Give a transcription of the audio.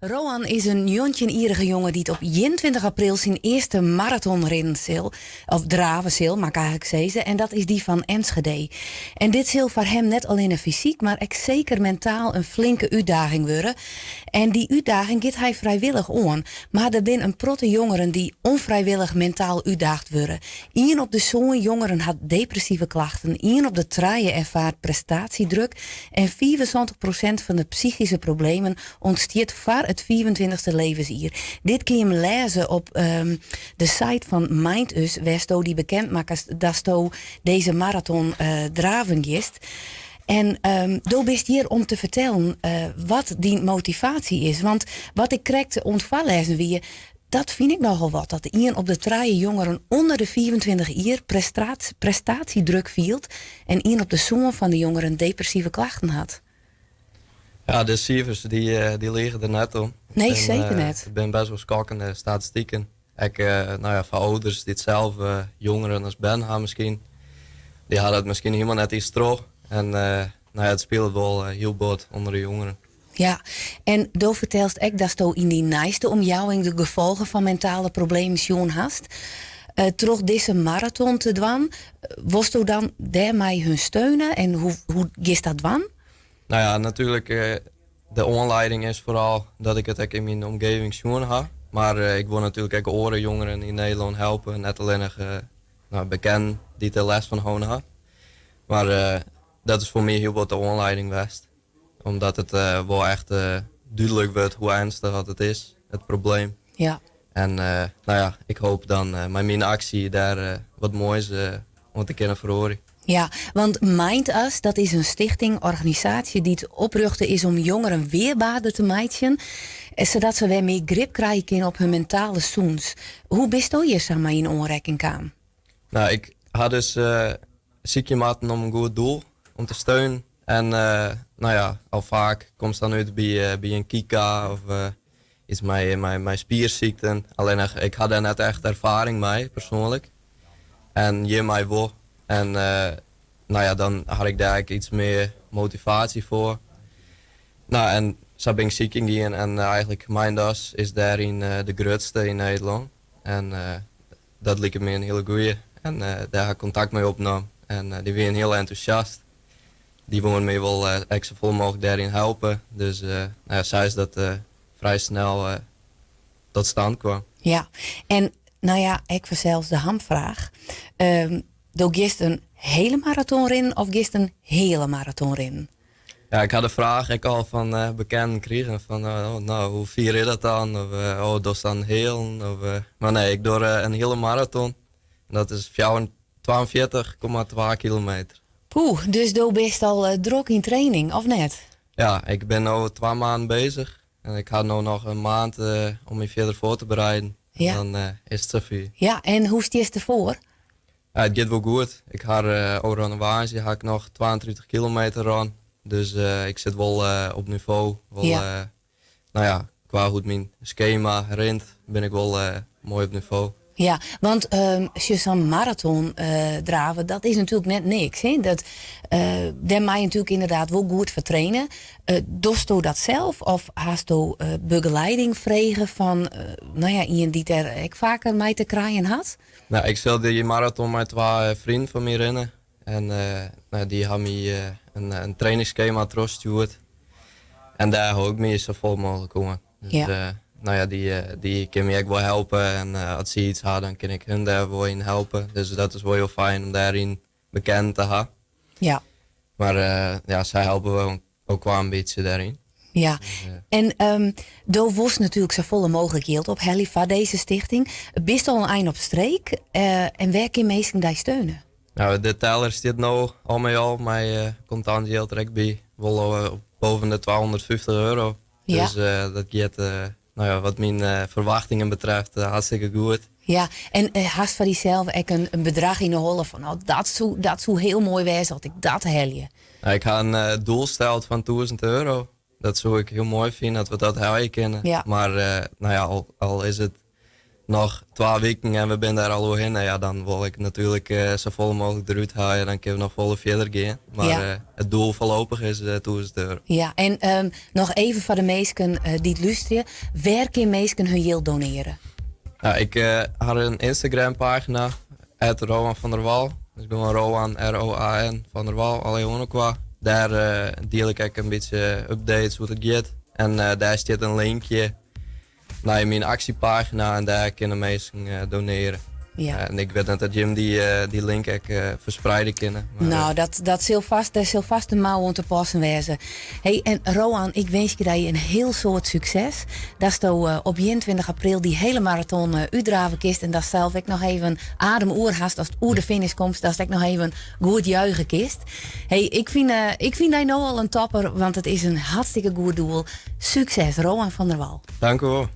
Roan is in njoggentjinjierrige jonge dy't op 21 april syn earste maraton rinnen sil, of drave sil, moat ik eigenlik sizze, en dat is dy fan Enschede. En dit sil foar him net allinne fysyk, mar ek seker mentaal in flinke útdaging wurde. En dy útdaging giet hy frijwillich oan. Mar der binne in protte jongeren dy't ûnfrijwillich mentaal útdaagd wurde. Ien op de sân jongeren hat depressive klachten, ien op de trije erfaart prestatiedruk en 75 prosint fan de psychyske problemen ûntstiet foar it fiifentweintichste levensjier. Dit kin jim lêze op de site fan MindUs, wêr'tsto dy bekend makkest datsto dizze maraton draven giest. En do bist hjir om te fertellen wat dyn motivaasje is. Want wat ik krekt oan it foarlêzen wie, dat fyn ik nochal wat. Dat ien op de trije jongeren ûnder de 25 jier prestatiedruk fielt en ien op de sân fan de jongeren depressive klachten hat. Ja, de sifers dy, dy lige der net om. Nee, seker net. It binne bêst wol skokkende statistiken. Ek no ja, foar âlders dy't sels jongeren as bern ha miskien. Dy ha dat miskien hielendal net iens troch. En no ja, it spilet wol hiel bot ûnder de jongeren. Ja, en do fertelst ek datsto yn dyn neiste omjouwing de gefolgen fan mentale problemen sjoen hast. Troch dizze maraton te dwaan, wolsto dan dêrmei hun steune en hoe, hoe giest dat dwaan? Nou ja, natuerlik, de oanlieding is foaral dat ik it ek yn myn omgeving sjoen ha. Mar ik wol natuerlik ek oare jongeren yn Nederlân helpe, net allinnich no, bekenden dy't der lêst fan hân ha. Mar dat is foar my hiel bot de oanlieding west. Omdat it wol echt dúdlik wurdt hoe earnstich dat it is, it probleem. En no ja, ik hoop dan mei myn aksje dêr wat moais oan te kinnen feroarje. Ja, want MindUs, dat is in stichting, organisaasje dy't oprjochte is om jongeren weerbaarder te meitsjen, sadat se wer mear grip krije kinne op hun mentale sûnens. Hoe bisto hjir sa mei yn oanrekking kaam? Nou, ik ha dus sykje moatten om in goed doel om te steunen. En no ja, al faak komst dan út by in KIKA of iets mei spiersykten. Allinnich, ik ha dêr net echt erfaring mei, persoanlik. En hjirmei wol. En no ja, dan ha ik dêr ek iets mear motivaasje foar. No, en sa bin ik sykjen gien en eigenlik MindUs is dêryn de grutste yn Nederlân. En dat like my in hiele goeie. En dêr ha ik kontakt mei opnommen. En dy wienen hiel entûsjast. Dy woenen my wol ek safolle mooglik dêryn helpe. Dus no ja, sa is dat frij snel tot stand kwam. Ja, en no ja, ek fansels de hamfraach. Do giest in hele maraton rinnen of giest in heale maraton rinnen? Ja, ik ha de fraach ek al fan bekenden krigen. Fan, oh, no, hoe fier is dat dan? Of oh, dochst dan healen? Of, mar nee, ik doch in hiele maraton. En dat is 42,2 kilometer. Poeh, dus do bist al drok yn training, of net? Ja, ik bin no twa maanden beuzich. En ik ha no noch in maand om my fierder foar te bereiden. En dan is it safier. Ja, en hoe stiest derfoar? Ja, it giet wol goed. Ik ha ôfrûne woansdei ha ik noch 32 kilometer rûn. Dus ik sit wol op nivo. Wol, no ja, kwa hoe't myn skema rint, bin ik wol moai op nivo. Ja, want sjoch, sa'n maraton drave, dat is natuerlik net niks. Hè? Dat, dêr moatte je natuerlik ynderdaad wol goed foar traine. Dochsto dat sels of hasto begelieding frege fan no ja, ien dy't dêr ek faker mei te krijen hat? No, ik sil dy maraton mei twa freonen fan my rinne. En no, dy ha my in trainingsskema trochstjoerd. En dêr hâld ik my safolle mooglik oan. Dus no ja, dy kin my ek wol helpe. En as sy iets ha, dan kin ik hun dêr wol yn helpe. Dus dat is wol hiel fijn om dêryn bekenden te ha. Mar ja, sy helpe wol ook wol in bytsje dêryn. Ja, en do wolst natuerlik safolle mooglik jild ophelje foar dizze stichting. Bist al in ein op streek en wêr kin minsken dy steune? No, de teller stiet no al mei al mei kontant jild der ek by wol boven de 250 euro. Dus dat giet, no ja, wat myn ferwachtingen betreft, hartstikke goed. Ja, en hast foar dysels ek in bedrach yn 'e holle fan, no, dat soe hiel moai wêze as ik dat helje? No, ik ha in doel steld fan 1000 euro. Dat soe ik hiel moai fine as we dat helje kinne. Mar no ja, al is it Noch twa wiken en we binne dêr al oerhinne. Ja, dan wol ik natuerlik safolle mooglik derút helje. Dan kinne we noch folle fierder gean. Mar ja. it doel foarlopich is 1000 euro. Ja, en noch even foar de minsken dy't lústerje. Wêr kinne minsken hun jild donearje? Ja, ik ha in Instagram pagina, Roan van der Wal. Dus gewoan Roan, R-O-A-N, van der Wal, allegear oan elkoar. Dêr diel ik ek in bytsje updates hoe't it giet. En dêr stiet in linkje nei myn aksjepagina en dêr kinne minsken donearje. Ja. En ik wit net oft jim dy link ek ferspriede kinne. Mar, Nou, dat sil fêst, dêr sil fêst in mou oan te passen wêze. Hey, en Roan, ik winskje dy in hiel soad sukses. Datsto op 21 april dy hiele maraton útdrave kinst en datst sels ek noch even adem oer hast ast oer de finish komst, datst ek noch even goed juiche kinst. Hey, ik fyn dy no al in topper, want it is in hartstikke goed doel. Sukses, Roan van der Wal. Dank u wol.